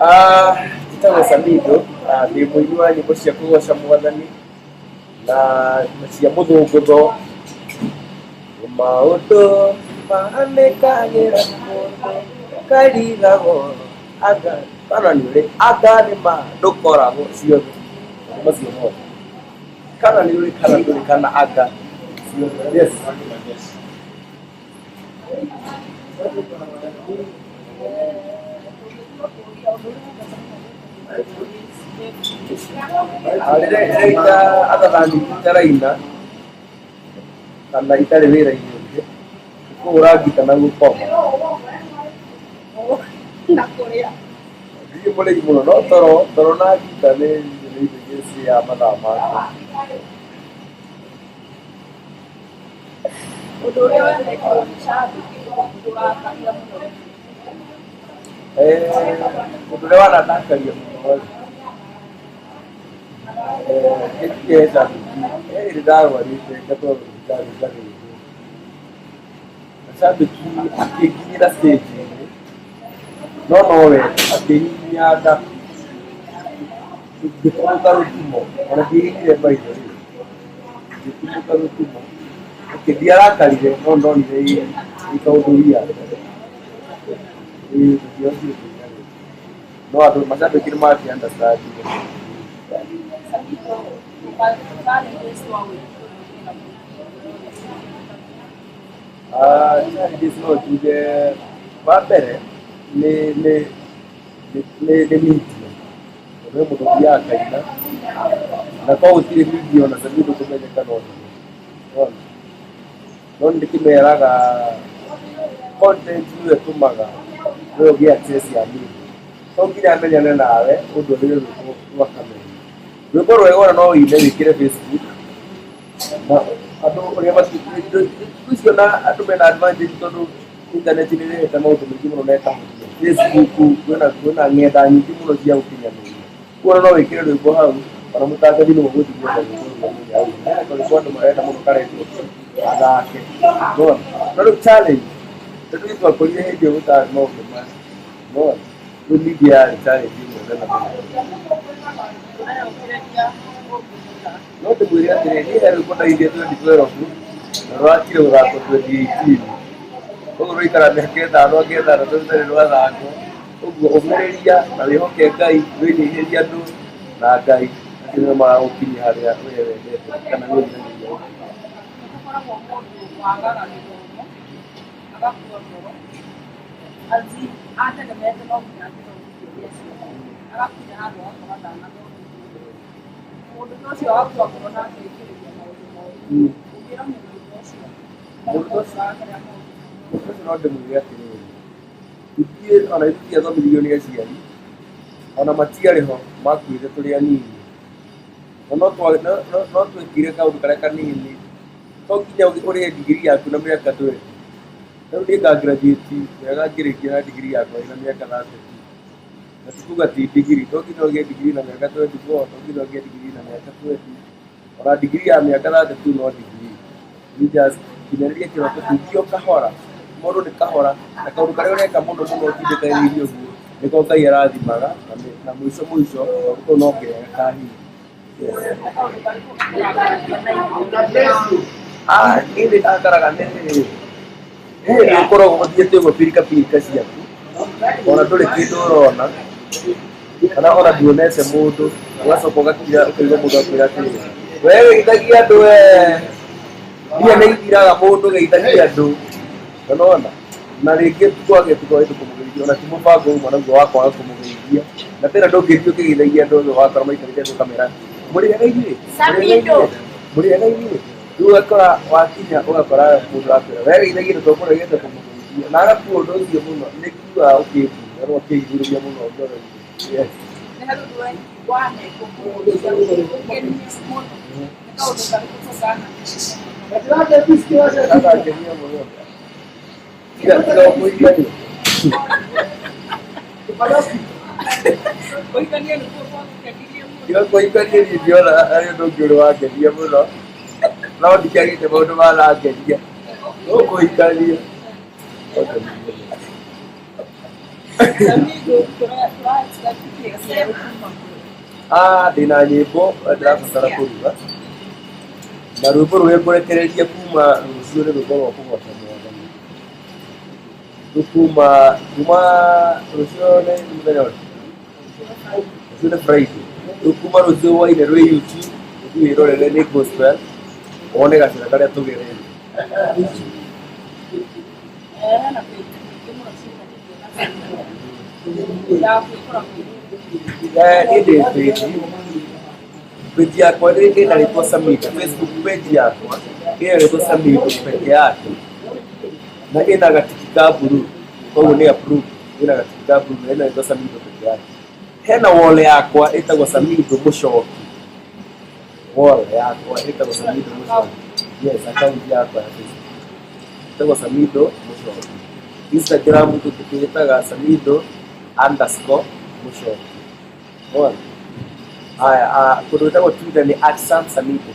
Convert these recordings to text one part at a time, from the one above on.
Ah, njĩtagwo Samido, ah, ndĩ mũini wa nyĩmbo cia kũgoca mwathani na cia mũthũngũtho. Maũndũ mahanĩkagĩra mũndũ karigagwo anga kana nĩ ũrĩ anga nĩ ma ndũkoragwo ciothe maũndũ macio mothe kana nĩ ũrĩ kana ndũrĩ kana anga ciothe yes. Rĩrĩa other than itaraina kana itarĩ wĩra-inĩ ũngĩ, nĩ kũhũra ngita na gũkoma. Na kũrĩa. Ndirĩ mũrĩi mũno no toro, toro na ngita nĩ indo igĩrĩ cirĩaga mathaa makwa. Ũndũ ũrĩa wanekirwo nĩ cambĩki ũgĩkũrakaria mũno? Ũndũ ũrĩa wanandakaria mũno rĩ, nĩ cambĩki, he hĩndĩ ndarwarĩte ngatwarwo thibitarĩ ngathĩnjwo. Na cambĩki akĩnginyĩra stage -inĩ, no nowe akĩhihinya nda, ngĩtumũka rũtumo, ona ndiaigire maitho rĩ, ngĩtumũka rũtumo. Okay, ndiarakarire no ndonire ĩ kaũndũ weird. Ĩĩ ndingĩhotire kũina rĩngĩ. No andũ macambĩki nĩ makĩ understand ire. Ah, challenges no njuge wa mbere nĩ nĩ nĩ nĩ media. Tondũ he mũndũ ũthiaga akaina na korwo gũtirĩ media ona Samido kũmenyeka no hinya. Nĩwona? No nĩ ndĩkĩmeraga content nĩyo ĩtũmaga we ũgĩe access ya media. To nginya menyane nawe ũndwarĩre rwĩmbo rwa kamenya. Rwĩmbo rwega ona no ũine wĩkĩre Facebook na andũ ũrĩa thikũ ici ona andũ mena advantage tondũ internet nĩ ĩrehete maũndũ maingĩ mũno na ĩkahũthia. Facebook kwĩna ng'enda nyingĩ mũno cia ũkinyanĩria. Koguo ona no wĩkĩre rwĩmbo hau ona mũtangathi no ũgũthiĩ gwetha rwĩmbo rũu amenye hau. Hena karwĩmbo andũ marenda mũno karendwo athake. Nĩwona? No rĩu challenge tondũ ithuĩ twakũrire hĩndĩ ĩyo gũtarĩ maũndũ maya. Nĩwona? Rĩu media yarĩ challenge ĩmwe nene mũno. No ndĩmwĩre atĩrĩrĩ, niĩ he rwĩmbo ndainire 2012 na rũrakire gũthakwo 2018. Koguo rwaikara mĩaka ĩtano anga ĩtandatũ rũtarĩ rwathakwo. Ũguo ũmĩrĩria na wĩhoke Ngai, wĩnyihĩrie andũ na Ngai, acio nĩo magagũkinyia harĩa we wendete kana wĩriragĩria gũkinya. Nĩgũkoragwo mũndũ wagaga gĩthomo agakua ngoro as in ategemeete no nginya angĩthomithio nĩ aciari agakinya handũ agakora ndanathomithio mũndũ ta ũcio agakua ngoro na akeingĩrĩria maũndũ moru. Ũngĩra mũndũ ta ũcio Mũndũ ũcio ũragerera maũndũ mũndũ ũcio no ndĩmwĩre atĩrĩrĩ, ithuĩ ona ithuĩ tũtiathomithirio nĩ aciari, ona matiarĩ ho makuĩte tũrĩ anini. Na no twekire kaũndũ karĩa kanini, to nginya ũrĩhe ndigiri yaku na mĩaka twenty. Rĩu niĩ nga graduate wega ngĩrĩkia na ndigiri yakwa ĩna mĩaka 32. Na ti kuga ti ndigiri, to nginya ũgĩe ndigiri na mĩaka 24, to nginya ũgĩe ndigiri na mĩaka 20. Ona ndigiri ya mĩaka 32 no ndigiri. You just kinyanĩria kĩroto kĩu thiĩ o kahora, mũndũ nĩ kahora, na kaũndũ karĩa ũreka mũno mũno ũtindĩkagĩrĩria ũguo, nĩko Ngai arathimaga na mũico mũico kaũndũ kau no nginya gakahinga. Ah, niĩ nĩ ndakaraga nĩ rĩrĩ, he hĩndĩ ũkoragwo ũthiĩte ũguo pirika pirika ciaku, ona ndũrĩ kĩndũ ũrona, kana ona nduonete mũndũ, ũgacoka ũgakira ũkaigua mũndũ akwĩra atĩrĩrĩ, we geithagia andũ we, mbia nĩ ithiraga mũndũ geithagia andũ, nĩwona? Na rĩngĩ twage tũkoretwo kũmũgeithia ona ti mũbango uma naguo wa kwaga kũmũgeithia, na tena ndũngĩthiĩ ũkĩgeithagia andũ othe wakora maikarĩte thĩ ũkamera mũrĩ ega inyuĩ, mũrĩ ega inyuĩ, mũrĩ ega inyuĩ. Rĩu ũgakora wakinya ũgakora mũndũ akwĩra we geithagia andũ tondũ ũregete kũmũgeithia na agakua ũndũ ũcio mũno nĩ njiguaga ũkĩndura na ũkĩhinyĩrĩria mũno ngoro-inĩ. Yes. Nĩ harĩ ũndũ wanekwo ũgũkenie mũno? Nĩ kaũndũ karĩkũ kau kanakenia mũno? Gakangenia mũno. Tiga tiga kũhikania. Kũhikania nĩkuo gwagũkenirie mũno? Tiga kũhikania niĩ ndiona arĩ ũndũ ũngĩ ũrĩ wangenia mũno. No ndikĩagĩte maũndũ marangenia. No kũhikania. Gwangenirie mũno. Samido tũra expect kĩ kĩerũ kuma kũrĩ? Ah, ndĩna nyĩmbo ndĩrabatara kũruga na rwĩmbo rũrĩa ngũrekereria kuma rũciũ nĩ rwĩmbo rwa kũgoca mwathani. Rĩu kuma rũciũ nĩ mũthenya ũrĩkũ? Rũciũ nĩ Friday. Rĩu kuma rũciũ hwainĩ rwĩ YouTube, ũthiĩ wĩrorere nĩ gospel, wone gacĩra karĩa tũgereire. Hena page nyingĩ mũno ciĩtanĩtio na Samido. Yaku ĩkoragwo ĩrĩ Niĩ ndĩ page page yakwa nĩ ĩna rĩtwa Samido. Facebook page yakwa ĩna rĩtwa Samido peke yake na ĩna gatiki ka blue, koguo nĩ approved. Ĩna gatiki ka blue na ĩna rĩtwa Samido peke yake. Hena wall yakwa ĩtagwo Samido Mũcoki. Wall yakwa ĩtagwo Samido Mũcoki. Yes, account yakwa ya Facebook ĩtagwo Samido Mũcoki. Instagram tũkĩĩtaga Samido underscore Mũcoki. Wona? Haya, kũndũ gwĩtagwo Twitter nĩ at Sam Samido.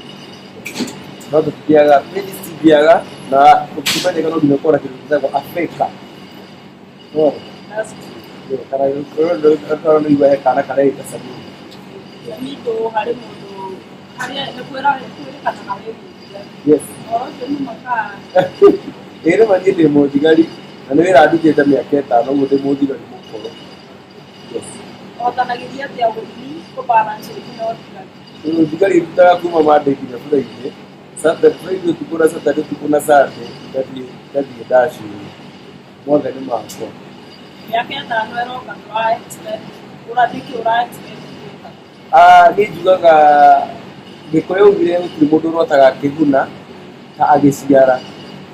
No tũtithiaga, page citithiaga na ũkĩmenyeka no nginya ũkorwo na kĩndũ gĩtagwo Afrika. Wona? That's true. Yeah, kana ũkorwo nĩ igua he kana kareita Samido. Samido harĩ mũndũ harĩa nĩ kwĩrĩkanaga wĩ mũthigari. Yes. Ũhoro ũcio nĩ ma kana? Ĩĩ nĩma niĩ ndĩ mũthigari na nĩ wĩra ndutĩte mĩaka 5 ũguo ndĩ mũthigari mũkũrũ. Yes. Ũhotanagĩria atĩa ũini kũ balance ũini na ũthigari? Ũthigari ndutaga kuma Monday nginya Friday. Saturday, Friday ũtukũ na Saturday ũtukũ na Sunday ngathiĩ ndaci-inĩ. Mothe nĩ makwa. Mĩaka 5 ĩroka tũra expect nĩkĩ ũra expect gwĩka? Ah, niĩ njugaga Gĩkũyũ augire gũtirĩ mũndũ ũrotaga akĩguna ta agĩciara.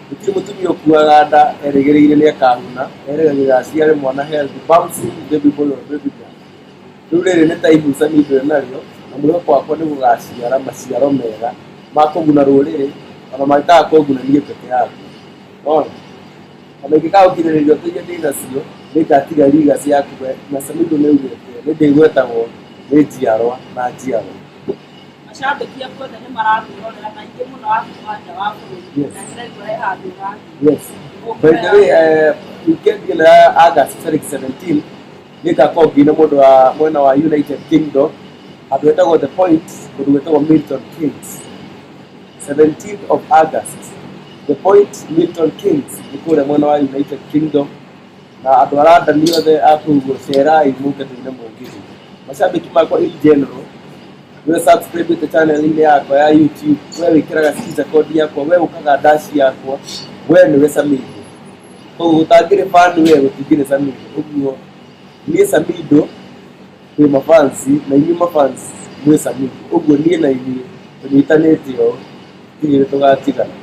Gũtirĩ mũtumia ũkuaga nda erĩgĩrĩire nĩ akahuna, erĩgagĩrĩra aciare mwana healthy, bouncing baby boy or baby girl. Rĩu rĩrĩ nĩ ta ihu Samido ĩnarĩo na mwĩhoko wakwa nĩ gũgaciara maciaro mega ma kũguna rũrĩrĩ ona mangĩkaga kũnguna niĩ peke yakwa. Wona? Ona ingĩkaga gũkinyĩrĩria iria ndĩ nacio nĩ ngatiga legacy yaku na Samido nĩ augĩte nĩ ndĩgwetagwo nĩ njiarwa na njiarwa. Macambĩki aku othe nĩ marakwĩrorera na aingĩ mũno a kuma nja wa bũrũri. Yes. Na ndĩraigua he handũ ũrathiĩ. Yes. By the way, weekend ĩno ya August tarĩki 17 nĩ ngakorwo ngĩina mũndũ wa mwena wa United Kingdom handũ hetagwo The Point, kũndũ gwĩtagwo Milton Keynes. 17th of August, The Point, Milton Keynes nĩ kũrĩa mwena wa United Kingdom na andũ a London othe a kũu ũguo cerai mũke tũine mũgithi. Macambĩki makwa in general, we subscribe channel-inĩ yakwa ya YouTube, we wĩkĩraga skiza code yakwa, we ũkaga dash yakwa, we nĩwe Samido. Koguo gũtangĩrĩ fan we gũtingĩrĩ Samido. Ũguo niĩ Samido twĩ mafans na inyuĩ mafans mwĩ Samido. Ũguo niĩ na inyuĩ tũnyitanĩte ũũ gũtirĩ hĩndĩ tũgatigana.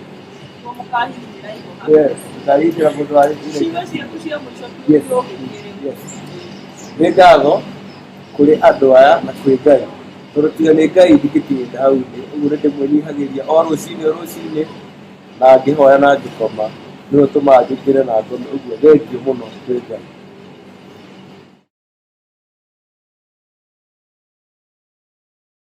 Nĩguo mũkahihinyĩra igũha. Yes, tũkahihinyĩra mũndũ wa Ciugo ciaku cia mũico Yes. kiugo ũgĩkĩrĩu. Yes. Nĩ ngatho kũrĩ andũ aya na kwĩ Ngai tondũ tiga nĩ Ngai ndingĩkinyĩte hau ndĩ. Ũguo nĩ ndĩmwĩnyihagĩria o rũcinĩ o rũcinĩ na ngĩhoya na ngĩkoma nĩwe ũtũmaga njũkĩre na ngome. Ũguo thengiũ mũno kwĩ Ngai.